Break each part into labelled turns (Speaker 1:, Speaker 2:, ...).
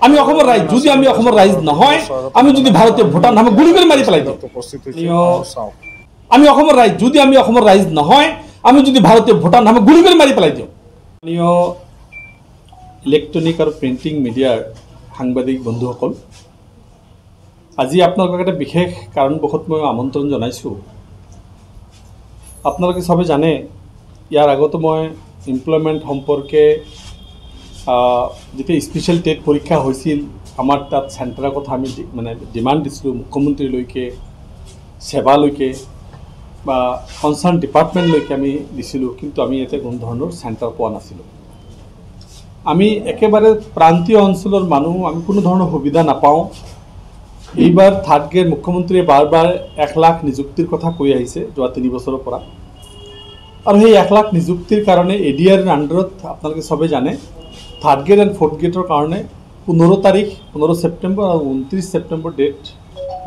Speaker 1: আমি অসমৰ ৰাইজ, যদি আমি অসমৰ ৰাইজ নহয়, আমি যদি ভাৰতীয় ভোটাৰ নহয়, গুলি কৰি মাৰি পেলাই দিওঁ। আমি অসমৰ ৰাইজ, যদি আমি অসমৰ ৰাইজ নহয়, আমি যদি ভাৰতীয় ভোটাৰ নহয়, গুলি কৰি মাৰি পেলাই দিওঁ। স্থানীয় ইলেক্ট্ৰনিক আৰু প্ৰিণ্টিং মিডিয়াৰ সাংবাদিক বন্ধুসকল, আজি আপোনালোকক এটা বিশেষ কাৰণবশত মই আমন্ত্ৰণ জনাইছোঁ। আপোনালোকে চবে জানে, ইয়াৰ আগতো মই এমপ্লয়মেণ্ট সম্পৰ্কে যেতিয়া স্পেচিয়েল টেট পৰীক্ষা হৈছিল, আমাৰ তাত চেণ্টাৰৰ কথা আমি মানে ডিমাণ্ড দিছিলোঁ মুখ্যমন্ত্ৰীলৈকে, সেৱালৈকে বা কনচাৰ্ণ ডিপাৰ্টমেণ্টলৈকে আমি দিছিলোঁ, কিন্তু আমি ইয়াতে কোনো ধৰণৰ চেণ্টাৰ পোৱা নাছিলোঁ। আমি একেবাৰে প্ৰান্তীয় অঞ্চলৰ মানুহ, আমি কোনো ধৰণৰ সুবিধা নাপাওঁ। এইবাৰ থাৰ্ড গ্ৰেড মুখ্যমন্ত্ৰীয়ে বাৰ বাৰ 1 লাখ নিযুক্তিৰ কথা কৈ আহিছে যোৱা 3 বছৰৰ পৰা, আৰু সেই 1 লাখ নিযুক্তিৰ কাৰণে এ ডি আৰ আণ্ডাৰত আপোনালোকে চবেই জানে থাৰ্ড গ্ৰেড এণ্ড ফ'ৰ্থ গ্ৰেডৰ কাৰণে 15 তাৰিখ, 15 ছেপ্টেম্বৰ আৰু 29 ছেপ্টেম্বৰ ডেট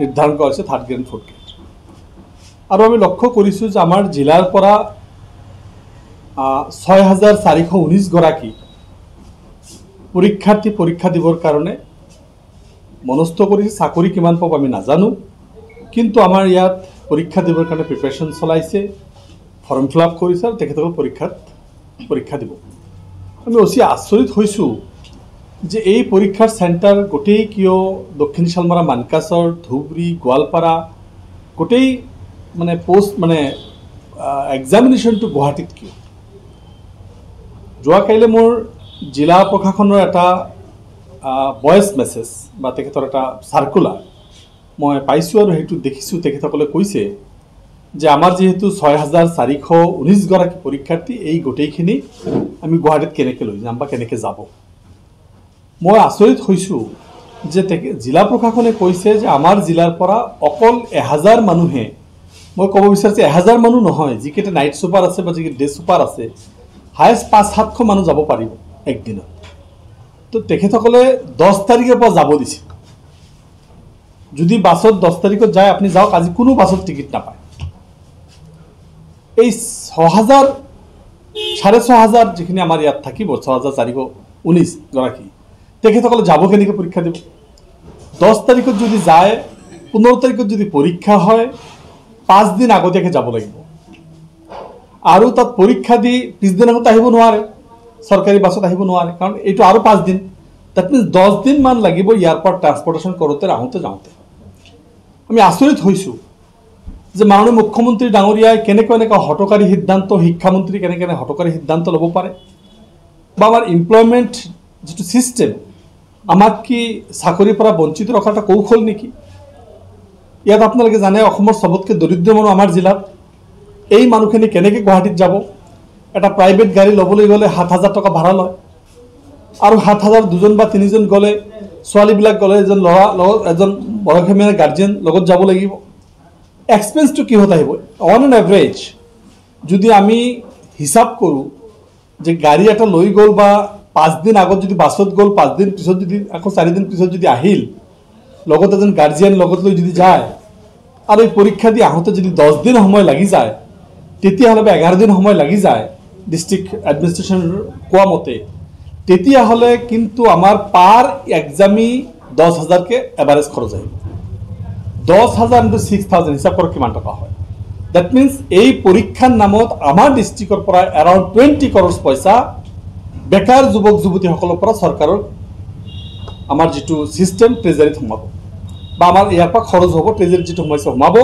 Speaker 1: নিৰ্ধাৰণ কৰা হৈছে third grade and fourth grade. আৰু আমি লক্ষ্য কৰিছোঁ যে আমাৰ জিলাৰ পৰা 6419 গৰাকী পৰীক্ষাৰ্থী পৰীক্ষা দিবৰ কাৰণে মনস্থ কৰিছে। চাকৰি কিমান পাব আমি নাজানো, কিন্তু আমাৰ ইয়াত পৰীক্ষা দিবৰ কাৰণে প্ৰিপেৰেশ্যন চলাইছে, ফৰ্ম ফিল আপ কৰিছে আৰু তেখেতসকল পৰীক্ষা দিব। আমি অতি আচৰিত হৈছোঁ যে এই পৰীক্ষাৰ চেণ্টাৰ গোটেই কিয় দক্ষিণ শালমাৰা, মানকাচৰ, ধুবুৰী, গোৱালপাৰা গোটেই মানে পোষ্ট মানে এক্সামিনেশ্যনটো গুৱাহাটীত কিয়? যোৱাকাইলৈ মোৰ জিলা প্ৰশাসনৰ এটা ভইচ মেছেজ বা তেখেতৰ এটা চাৰ্কুলাৰ মই পাইছোঁ আৰু সেইটো দেখিছোঁ। তেখেতসকলে কৈছে যে আমাৰ যিহেতু 6419 গৰাকী পৰীক্ষাৰ্থী, এই গোটেইখিনি আমি গুৱাহাটীত কেনেকৈ লৈ যাম বা কেনেকৈ যাব? মই আচৰিত হৈছোঁ যে জিলা প্ৰশাসনে কৈছে যে আমাৰ জিলাৰ পৰা অকল 1000 মানুহে, মই ক'ব বিচাৰিছোঁ 1000 মানুহ নহয়, যিকেইটা নাইট ছুপাৰ আছে বা যিকেইটা ডে ছুপাৰ আছে, হায়েষ্ট 500-700 মানুহ যাব পাৰিব একদিনত। তো তেখেতসকলে 10 তাৰিখৰ পৰা যাব দিছে। যদি বাছত 10 তাৰিখত যায়, আপুনি যাওক, আজি কোনো বাছত টিকিট নাপায়। এই 6000, 6500 যিখিনি আমাৰ ইয়াত থাকিব, 6419 গৰাকী, তেখেতসকলে যাব কেনেকৈ পৰীক্ষা দিব? 10 তাৰিখত যদি যায়, 15 তাৰিখত যদি পৰীক্ষা হয়, 5 দিন আগতীয়াকৈ যাব লাগিব আৰু তাত পৰীক্ষা দি পিছদিনাখনত আহিব নোৱাৰে, চৰকাৰী বাছত আহিব নোৱাৰে, কাৰণ এইটো আৰু 5 দিন, that means 10 দিনমান লাগিব ইয়াৰ পৰা ট্ৰান্সপৰ্টেশ্যন কৰোঁতে, আহোঁতে যাওঁতে। আমি আচৰিত হৈছোঁ যে মাননীয় মুখ্যমন্ত্ৰী ডাঙৰীয়াই কেনেকৈ এনেকুৱা হঠকাৰী সিদ্ধান্ত, শিক্ষামন্ত্ৰী কেনেকৈ এনে হঠকাৰী সিদ্ধান্ত ল'ব পাৰে, বা আমাৰ এমপ্লয়মেণ্ট যিটো ছিষ্টেম, আমাক কি চাকৰিৰ পৰা বঞ্চিত ৰখাৰ এটা কৌশল নেকি? ইয়াত আপোনালোকে জানে অসমৰ চবতকৈ দৰিদ্ৰ মানুহ আমাৰ জিলাত। এই মানুহখিনি কেনেকৈ গুৱাহাটীত যাব? এটা প্ৰাইভেট গাড়ী ল'বলৈ গ'লে 7000 টকা ভাড়া লয়, আৰু 7000 দুজন বা তিনিজন গ'লে, ছোৱালীবিলাক গ'লে এজন ল'ৰা লগত, এজন বয়সীয়া গাৰ্জেন লগত যাব লাগিব। এক্সপেন্সটো কিহত আহিব? অন এন এভাৰেজ যদি আমি হিচাপ কৰোঁ যে গাড়ী এটা লৈ গ'ল বা 5 দিন আগত যদি বাছত গ'ল, 5 দিন পিছত যদি আকৌ 4 দিন পিছত যদি আহিল, লগত এজন গাৰ্জিয়ান লগত লৈ যদি যায়, আৰু এই পৰীক্ষা দি আহোঁতে যদি 10 দিন সময় লাগি যায়, তেতিয়াহ'লে বা 11 দিন সময় লাগি যায় ডিষ্ট্ৰিক্ট এডমিনিষ্ট্ৰেশ্যনৰ কোৱা মতে, তেতিয়াহ'লে কিন্তু আমাৰ পাৰ এক্সামি 10,000কৈ এভাৰেজ খৰচ আহিব। 10,000 ইণ্টু 6000 হিচাপ কৰক কিমান টকা হয়। That means এই পৰীক্ষাৰ নামত আমাৰ ডিষ্ট্ৰিক্টৰ পৰা এৰাউণ্ড 20 ক্ৰ'ৰ পইচা বেকাৰ যুৱক যুৱতীসকলৰ পৰা চৰকাৰৰ আমাৰ যিটো ছিষ্টেম ট্ৰেজাৰীত সোমাব, বা আমাৰ ইয়াৰ পৰা খৰচ হ'ব, ট্ৰেজাৰীত যিটো সোমাইছে সোমাব,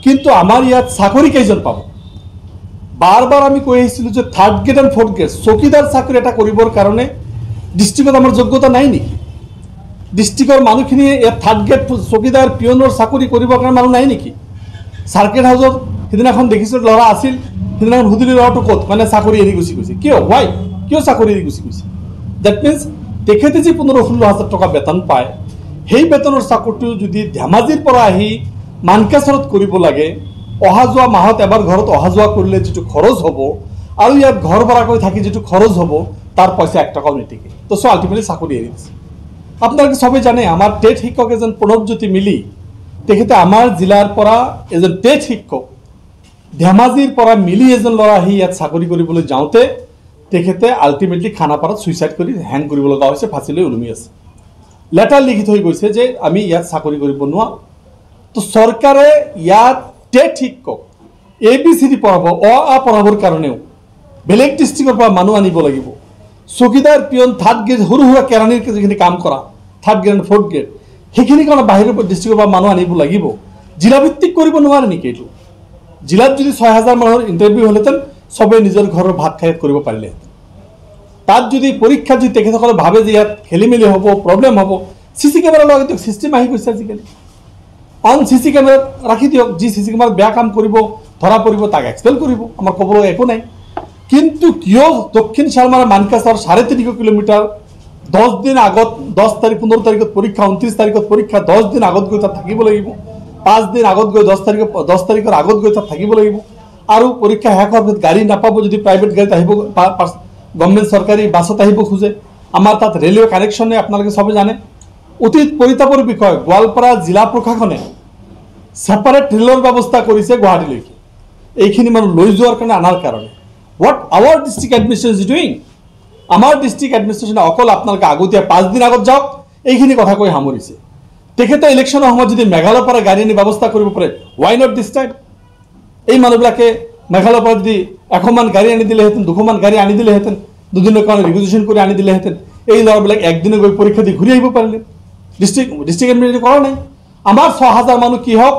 Speaker 1: কিন্তু আমাৰ ইয়াত চাকৰি কেইজন পাব? বাৰ বাৰ আমি কৈ আহিছিলোঁ যে third grade and fourth grade চকীদাৰ চাকৰি এটা কৰিবৰ কাৰণে ডিষ্ট্ৰিক্টত আমাৰ যোগ্যতা নাই নেকি? ডিষ্ট্ৰিক্টৰ মানুহখিনিয়ে ইয়াত থাৰ্ড গ্ৰেড চকীদাৰ পিয়নৰ চাকৰি কৰিবৰ কাৰণে মানুহ নাই নেকি? চাৰ্কিট হাউচত সিদিনাখন দেখিছোঁ ল'ৰা আছিল, সিদিনাখন সুধিলোঁ ল'ৰাটো ক'ত, মানে চাকৰি এৰি গুচি গৈছে। কিয়? ৱাই? কিয় চাকৰি এৰি গুচি গৈছে? That means তেখেতে যি 15-16 হাজাৰ টকা বেতন পায়, সেই বেতনৰ চাকৰিটো যদি ধেমাজিৰ পৰা আহি মানকাচৰত কৰিব লাগে, অহা যোৱা মাহত এবাৰ ঘৰত অহা যোৱা কৰিলে যিটো খৰচ হ'ব, আৰু ইয়াত ঘৰ ভাড়া কৰি থাকি যিটো খৰচ হ'ব, তাৰ পইচা 1 টকাও নিটিকে। তো চ' আল্টিমেটলি চাকৰি এৰি দিছে। আপোনালোকে চবেই জানে আমাৰ টেট শিক্ষক এজন প্ৰণৱজ্যোতি মিলি, তেখেতে আমাৰ জিলাৰ পৰা এজন টেট শিক্ষক ধেমাজিৰ পৰা মিলি এজন ল'ৰা আহি ইয়াত চাকৰি কৰিবলৈ যাওঁতে তেখেতে আল্টিমেটলি খানাপাৰাত ছুইচাইড কৰি হেং কৰিব লগা হৈছে, ফাঁচি লৈ ওলমি আছে। লেটাৰ লিখি থৈ গৈছে যে আমি ইয়াত চাকৰি কৰিব নোৱাৰোঁ। তো চৰকাৰে ইয়াত টেট শিক্ষক এ বি চি ডি পঢ়াব, অ আ পঢ়াবৰ কাৰণেও বেলেগ ডিষ্ট্ৰিক্টৰ পৰা মানুহ আনিব লাগিব। চকীদাৰ, পিয়ন, থাৰ্ড গ্ৰেড, সৰু সুৰা কেৰাণীৰ যিখিনি কাম কৰা থাৰ্ড গ্ৰেড, ফ'ৰ্থ গ্ৰেড, সেইখিনি কাৰণে বাহিৰৰ ডিষ্ট্ৰিক্টৰ পৰা মানুহ আনিব লাগিব। জিলাভিত্তিক কৰিব নোৱাৰে নেকি এইটো? জিলাত যদি 6000 মানুহৰ ইণ্টাৰভিউ হ'লহেঁতেন চবেই নিজৰ ঘৰৰ ভাত খাই কৰিব পাৰিলেহেঁতেন। তাত যদি পৰীক্ষাত যদি তেখেতসকলে ভাবে যে ইয়াত খেলি মেলি হ'ব, প্ৰব্লেম হ'ব, চি চি কেমেৰা লগাই দিয়ক, ছিষ্টেম আহি গৈছে আজিকালি। অন চি চি কেমেৰাত ৰাখি দিয়ক, যি চি চি কেমেৰাত বেয়া কাম কৰিব ধৰা পৰিব তাক এক্সপেল কৰিব, আমাৰ ক'বলৈ একো নাই। কিন্তু কিয় দক্ষিণ শালমাৰা মানকাচৰ 350 কিলোমিটাৰ 10 দিন আগত, 10 তাৰিখ 15 তাৰিখত পৰীক্ষা, 29 তাৰিখত পৰীক্ষা, 10 দিন আগত গৈ তাত থাকিব লাগিব, 5 দিন আগত গৈ 10 তাৰিখত, 10 তাৰিখৰ আগত গৈ তাত থাকিব লাগিব। আৰু পৰীক্ষা শেষ হোৱাৰ পিছত গাড়ী নাপাব, যদি প্ৰাইভেট গাড়ীত আহিব, গভৰ্ণমেণ্ট চৰকাৰী বাছত আহিব খোজে। আমাৰ তাত ৰেলৱে কানেকশ্যনে আপোনালোকে চবে জানে। অতি পৰিতাপৰ বিষয়, গোৱালপাৰা জিলা প্ৰশাসনে ছেপাৰেট ৰেলৰ ব্যৱস্থা কৰিছে গুৱাহাটীলৈকে, এইখিনি মানুহ লৈ যোৱাৰ কাৰণে, আনাৰ কাৰণে। What our district administration is doing? আমাৰ ডিষ্ট্ৰিক্ট এডমিনিষ্ট্ৰেশ্যনে অকল আপোনালোকে আগতীয়া 5 দিন আগত যাওক এইখিনি কথা কৈ সামৰিছে। তেখেতে ইলেকশ্যনৰ সময়ত যদি মেঘালয়ৰ পৰা গাড়ী আনি ব্যৱস্থা কৰিব পাৰে, ৱাই not this time? এই মানুহবিলাকে মেঘালয়ৰ পৰা যদি 100মান গাড়ী আনি দিলেহেঁতেন, 200মান গাড়ী আনি দিলেহেঁতেন, দুদিনৰ কাৰণে ৰিকুইজিশ্যন কৰি আনি দিলেহেঁতেন, এই ল'ৰাবিলাক একদিনে গৈ পৰীক্ষা দি ঘূৰি আহিব পাৰিলে। ডিষ্ট্ৰিক্ট এডমিনিষ্ট্ৰেশ্যন কৰা নাই। আমাৰ 6000 মানুহ কি হওক,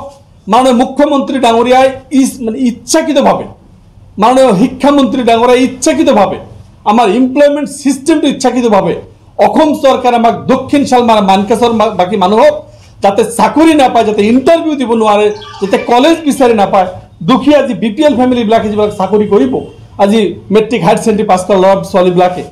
Speaker 1: মাননীয় মুখ্যমন্ত্ৰী ডাঙৰীয়াই মানে ইচ্ছাকৃতভাৱে, মাননীয় শিক্ষামন্ত্ৰী ডাঙৰীয়াই ইচ্ছাকৃতভাৱে, আমাৰ এমপ্লয়মেণ্ট ছিষ্টেমটো ইচ্ছাকৃতভাৱে অসম চৰকাৰে আমাক দক্ষিণ শালমাৰা মানকাচৰ বাকী মানুহক যাতে চাকৰি নাপায়, যাতে ইণ্টাৰভিউ দিব নোৱাৰে, যাতে কলেজ বিচাৰি নাপায়, দুখীয়া যি বি পি এল ফেমিলিবিলাকে যিবিলাক চাকৰি কৰিব, আজি মেট্ৰিক হায়াৰ ছেকেণ্ডেৰী পাছ কৰা ল'ৰা ছোৱালীবিলাকে